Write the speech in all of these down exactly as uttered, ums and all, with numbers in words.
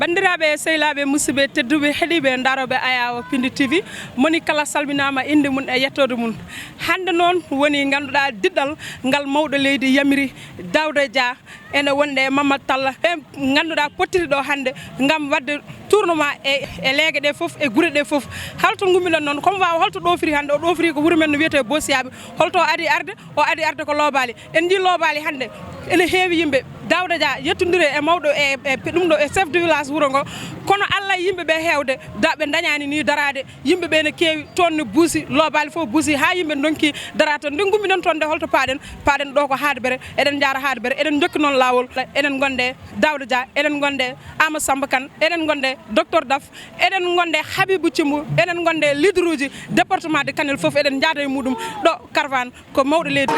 Banndiraaɓe, sehilaaɓe, musidɓe tedduɓe, heɗiiɓe, ndarooɓe Ayaawo Pindi T V, moni kala salminaama innde mum e yettoode mum. Hannde noon woni, ngannduɗaa, diɗɗal ngal mawɗo leydi yamiri, Daouda Dia, ene wonde e Mamadou Talla. Ɓe ngannduɗaa pottiri ɗo hannde ngam waɗde tournoi e, e leeɗe ɗe fof, e gure ɗe fof. Holto ngummiɗon noon? Ko mi waawa, holto ɗoofiri hannde? O ɗoofiri ko wuro men no wiyetee Bosiyaaɓe. Holto o adi arde? O adi arde ko Loobaali. En njii Loobaali hannde ene heewi yimɓe. Daouda Dia yettondiri e mawɗo e, e ɗum ɗo, e chef de village wuro ngo. Kono Allah, yimɓe ɓe heewde, da ɓe ndañaani ni daraade. Yimɓe ɓe ne keewi, toon ne buusi, Loobaali fof buusi, haa yimɓe ndonki daraade toon. Nde ngummiɗen toon nde, holto paaɗen? Paaɗen ɗo ko Haadbere, eɗen njaara Haadbere, eɗen njokki noon laawol. Eɗen ngonde Daouda Dia, eɗen ngonde Amadou Samba Kane, eɗen ngonde Docteur Daf, eɗen ngonde Habibou Thimbo, eɗen ngonde leaderuuji département de Kanel fof, eɗen njaada e muɗum ɗo caravane. Ko mawɗo leydi.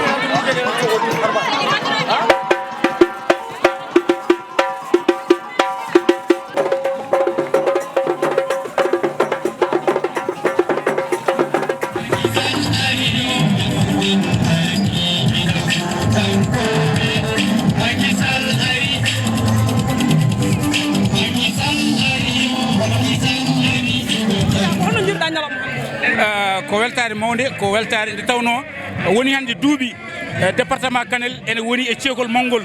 Hono njiɗɗa ñalawma hannde? Ah, ko weltaare mawnde, ko weltaare nde tawnoo woni hannde duuɓi, eh, département Kanel ene woni e ceekol mawngol.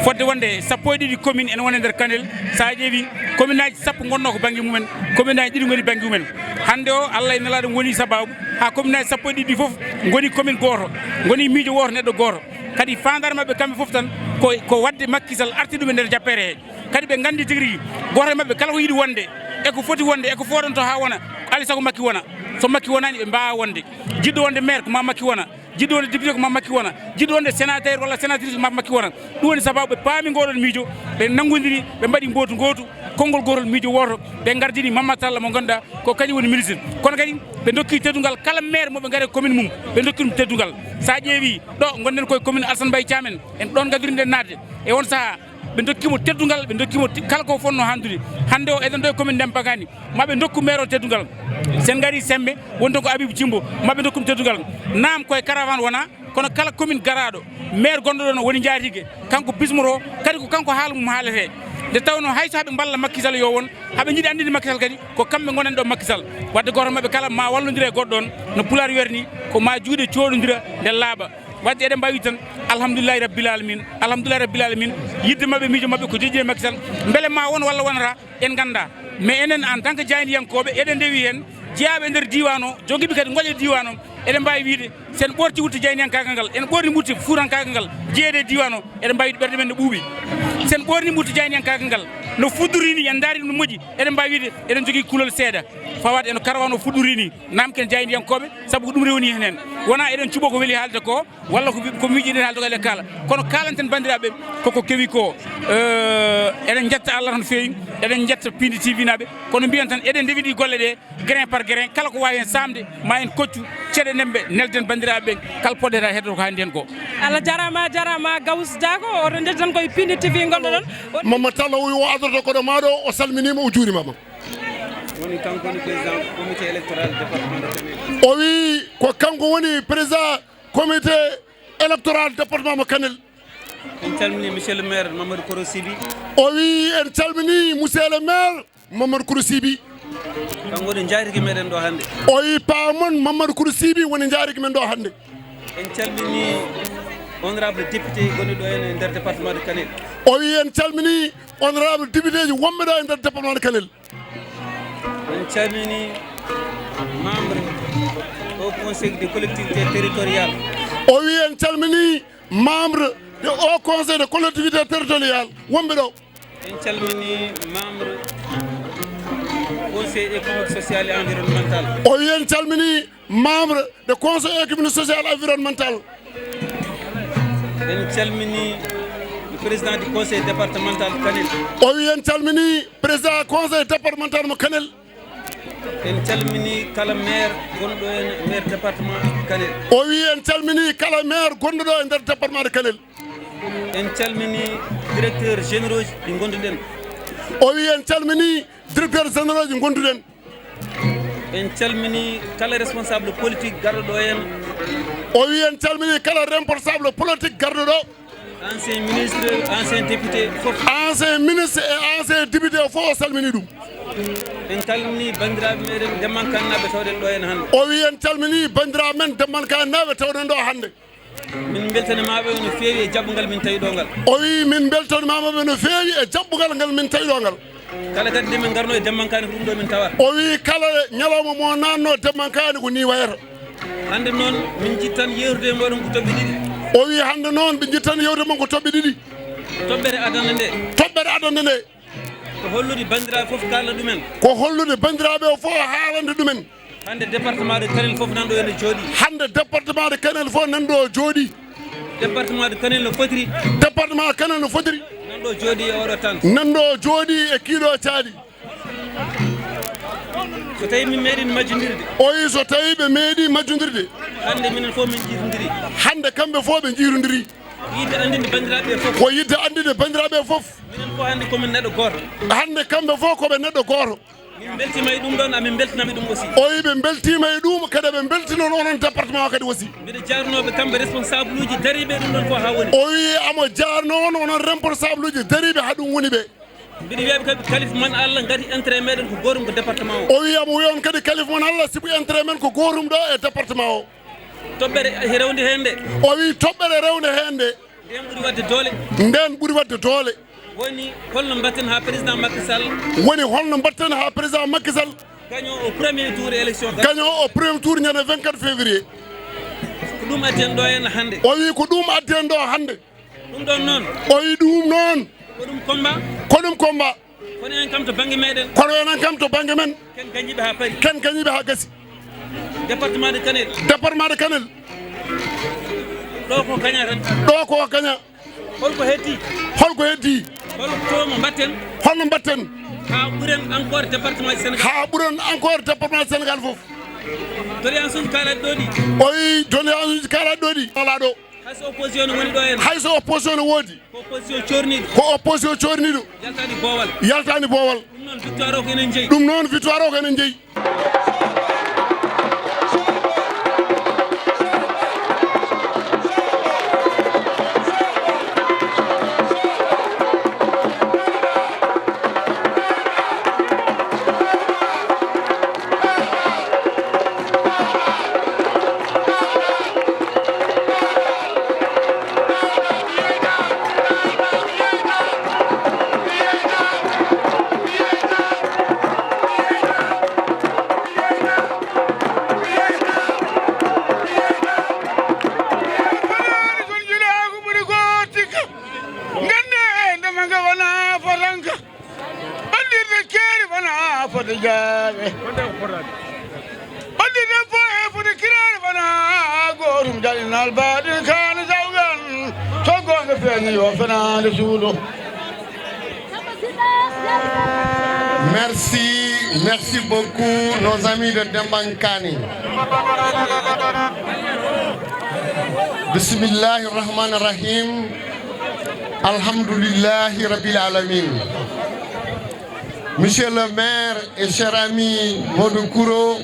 Fodde wonde sappo e ɗiɗi commune ene woni e nder Kanel. So a ƴeewi, commune aji sappo ngonnoo ko bannge mumen, commune aji ɗiɗi ngoni bannge mumen. Hannde o, Allah e nelaaɗo woni sabaabu haa commune aji sappo e ɗiɗi fof ngoni commune gooto, ngoni miijo wooto, neɗɗo gooto. Kadi faandaare maɓɓe kamɓe fof tan ko, ko waɗde Macky Sall arti ɗum e nder jappeere he. Kadi ɓe nganndi tigi rigi, gooto e maɓɓe kala ko yiɗi wonde, e ko foti wonde, e ko fooɗonto haa wona, alaa e sago Macky wona. So Macky wonaani, ɓe mbaawaa wonde. Jiɗɗo wonde maire, ko ma Macky wona. Jiɗɗo wonde député, ko ma Macky wona. Jiɗɗo wonde sénateur walla sénatrice, ko ma Macky wona. Ɗum woni sababu ɓe paami ngoɗon miijo, ɓe nanngondiri, ɓe mbaɗi mbootu ngootu, konngol gootol, miijo wooto, ɓe ngardini Mamadou Talla mo ngannduɗaa ko kañum woni ministre. Kono kadi ɓe ndokki teddungal kala maire mo ɓe ngari e commune mum, ɓe ndokki ɗum teddungal. So a ƴeewi ɗo ngonɗen koye commune Alassane Mbaye Thiam en, en ɗon ngadoriɗen naatde. E on sahaa, ɓe ndokki mo teddungal, ɓe ndokki mo te-, kala ko fotnoo hanndude. Hannde o, eɗen ɗo e commune Demba Gani, ma ɓe ndokku maire o teddungal. So en ngarii Semmbe, woni toon ko Habibou Thimbo, ma ɓe ndokku ɗum teddungal. Naam, koye caravane wonaa, kono kala commune garaaɗo, maire gonɗo ɗoon woni njaatige, kanko bismotoo, kadi ko kanko haala mum haaletee. Nde tawnoo hay so haɓe mballa Macky Sall yo won, haɓe njiɗi anndinde Macky Sall kadi, ko kamɓe ngonani ɗo Macky Sall. Wadde gooto maɓɓe kala ma wallondire e goɗɗo on, no Pulaar wiyata ni, ko ma juuɗe cooɗondira nde laaɓa. Wadde eɗen mbaawi tan, alhamdulillahi rabbil alamin, alhamdulillahi rabbil alamin, yiɗde maɓɓe, miijo maɓɓe ko joƴƴi e Macky Sall. Mbele ma won walla wonata, en nganndaa. Mais enen, en tant que jaayndiyankooɓe, eɗen ndewi heen, jeyaaɓe e nder diiwaan o, jogiiɓe kadi ngoƴe diiwaan o, eɗen mbaawi wiyde, so en ɓoorti wutte jaayndiyankaagal ngal, en ɓoorni wutte fuutankaagal ngal, jeyeede e diiwaan o, eɗen mbaawi wiyde ɓerɗe men ne ɓuuɓi. So en ɓoorni wutte jaayndiyankaagal ngal, no fuɗɗori ni, en ndaari ɗum no moƴƴi, eɗen mbaawi wiyde eɗen njogii kulol seeɗa, fawaade e no caravane o fuɗɗori ni. Naam, ko en jaayndiyankooɓe, sabu ko ɗum rewni heen heen. Wonaa eɗen cuɓoo ko weli haalde ko, walla ko wi-, ko miijiɗen haalde ko ele kaala. Kono kaalanten banndiraaɓe ɓe, koko kewi ko. Eh, eɗen njetta Allah no feewi, eɗen njetta Pindi T V naaɓe, kono mbiyen tan eɗen ndewi ɗi golle ɗe, grain par grain, kala ko waawi heen saamde, ma en koccu ceɗe nemɓe, nelden banndiraaɓe ɓe, kala poɗɗe ta heɗoto ko hannde heen ko. Allah jaraama, jaraama, Gawus Diago, oɗon njetti tan koye Pindi T V ngonɗo ɗon. Mamadou Talla o, o adorto koɗo maaɗo, o salminiima, o juurimaama. Woni kanko woni président comité électoral département de Kanel. O wi ko kanko woni président comité électoral département mo Kanel. En calmini monsieur le maire Mamadou Koro Sibi. O wi en calmini monsieur le maire Mamadou Koro Sibi. Kanko woni njaatige meɗen ɗo hannde. O wi pa mon Mamadou Koro Sibi woni njaatige men ɗo hannde. En calmini honorable député woni ɗo heen e nder département de Kanel. O wi en calmini honorable député ji wonɓe ɗo e nder département de Kanel. En calmini membre au Conseil de collectivité territoriale. O wi en calmini membre de Haut Conseil de collectivité territoriale wonɓe ɗo. En calmini membre Conseil économique, social et environnemental. O wi en calmini membre de Conseil économique, social et environnemental. En calmini le président du conseil départemental Kanel. O wi en calmini président conseil départemental mo Kanel. En calmini kala maire gonɗo e nder département Kanel. O wi en calmini kala maire gonɗo ɗo e nder département de Kanel. En calmini directeur généraux ji ɗi ngonduɗen. O wi en calmini directeur généraux ji ngonduɗen. En calmini kala responsable politique garɗo ɗo en. O wi en calmini kala responsable politique garɗo ɗo. Ancien ministre, ancien député, fof. Ancien ministre et ancien député fof o salmini ɗum. En calmini banndiraaɓe meɗen Dembankaninaaɓe tawɗen ɗo en hannde. O wi en calmini banndiraaɓe men Dembankaninaaɓe tawɗen ɗo hannde. Min mbeltanimaɓe no feewi e jaɓɓungal min tawi ɗo ngal. O wi min mbeltanimaɓe no feewi e jaɓɓungal ngal min tawi ɗo ngal. Kala kadi nde min ngarno e Dembankaani ko ɗum ɗo min tawata. O wi kala ñalawma mo nanno Dembankaani ko ni wayata. Hannde noon min jittan yeewtude e mooɗon ko toɓɓe ɗiɗi. O wi hannde noon ɓe jittan yeewtude mon ko toɓɓe ɗiɗi. Toɓɓere adana nde. Toɓɓere adana nde. Ko hollude banndiraaɓe fof kaalna ɗumen. Ko hollude banndiraaɓe o fof haalande ɗumen. Hannde département de Kanel fof nan ɗo ene jooɗi. Hannde département de Kanel fof nan ɗo jooɗi. Département de Kanel no fotiri. Département Kanel no fotiri. Nan ɗo jooɗi e oɗo tan. Nan ɗo jooɗi e kiiɗo caali. So tawi min meeɗi majjindirde. O wi so tawi ɓe meeɗi majjindirde. Hannde minen fof min jiitondiri. Hannde kamɓe fof ɓe jiitondiri. Yiɗde anndinde banndiraaɓe fof. Ko yiɗde anndinde banndiraaɓe fof. Minen fof hannde komin neɗɗo gooto. Hannde kamɓe fof ko ɓe neɗɗo gooto. Min mbeltiima e ɗum ɗoon, amin mbeltinami ɗum aussi. O wi ɓe mbeltiima e ɗum, kadi ɓe mbeltinon onon département o kadi aussi. Mbiɗa jaarnooɓe kamɓe responsable uji dariiɓe e ɗum ɗoon fof haa woni. O wi amo jaarno on onon responsable uji dariiɓe haa ɗum woni ɓe. Mbiɗa wiyaɓe kadi kalifa mon Allah ngati intérêt meɗen ko gootum ko département o. O wi amo wi on kadi kalifa mon Allah sibu intérêt men ko gootum ɗo e département o. Toɓɓere rewde heen nde. O wi toɓɓere rewde heen nde. Ndeen ɓuri waɗde doole. Ndeen ɓuri waɗde doole. Woni holno mbatten haa président Macky Sall. Woni holno mbatten haa président Macky Sall. Gagnant au premier tour élection. Gagnant au premier tour ñande vingt-quatre février. Ko ɗum addi en ɗo hannde. O wi ko ɗum addi en ɗo hannde. Ɗum ɗoon noon. O wi ɗum noon. Ko ɗum combat. Ko ɗum combat. Kono enen kam to bannge meɗen. Kono enen kam to bannge men. Ken gañiiɓe haa paari. Ken gañiiɓe haa gasi. Département de Kanel. Département de Kanel. Ɗo ko gaña tan. Ɗo ko gaña. Holko heddi? Holko heddi? Holko mo mbatten? Holno mbatten? Haa ɓuren encore département de Sénégal. Haa ɓuren encore département de Sénégal fof. Doléance uji kaalaɗi ɗo ɗi. O wi doléance uji kaalaɗi ɗo ɗi. Alaa ɗo. Hay so opposition ne woni ɗo heen. Hay so opposition ne woodi. Ko opposition coorniiɗo. Ko opposition coorniiɗo. Yaltaani boowal. Yaltaani boowal. Ɗum noon victoire o ko enen jeyi. Ɗum noon victoire o ko enen jeyi. Ngannde e ndema nga wona fotanka. Ɓaddirde keeri wona fota jaaɓe. Ɓaddirde foye fota kiraari wona gootum jalinal baɗin kaana jawgan. To goonga feeñi yo fenaande suuɗo. Merci, merci beaucoup nos amis de Dembankani. Bismillahir Rahmanir Rahim. Alhamdulillahi Rabbil Alamin. Monsieur le maire et cher ami Modou Kouro,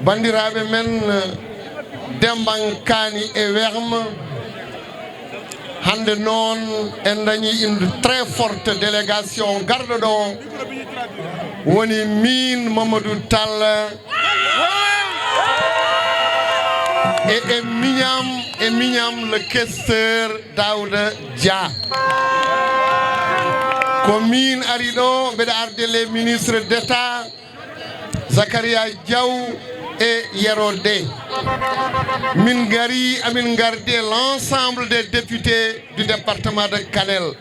banndiraaɓe men Dembankani e Werma, hannde noon en dañi une très forte délégation garɗo ɗo, woni min Mamadou Tall, e, e miñam, e miñam le questeur Daouda Dia. Ko min ari ɗo, mbeɗa arde les ministres d'État, Zakaria Diaw e Yero De. Min ngari, amin ngardi l'ensemble des députés du département de Kanel.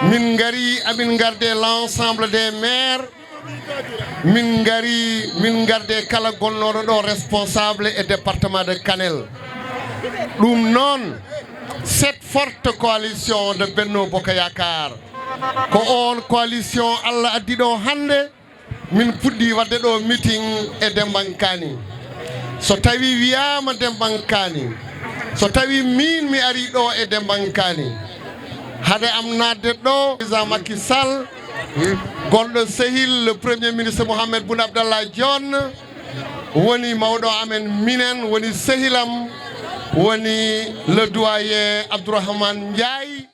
Min ngari, amin ngardi l'ensemble des maires. Min ngari, min ngarde kala gonnooɗo ɗo responsable e département de Kanel. Ɗum noon, cette forte coalition de Benno Bokk Yaakaar, ko oon coalition Allah addi ɗo hannde, min puɗɗi waɗde ɗo meeting e Dembankani. So tawi wiyaama Dembankani, So tawi min mi ari ɗo e Dembankaani, hade am naatde ɗo, président Macky Sall, gonɗo sehil le premier ministre Mohamed Boun Abdallah Dionne, woni mawɗo amen minen, woni sehilam, woni le doyen Abdourahmane Ndiaye.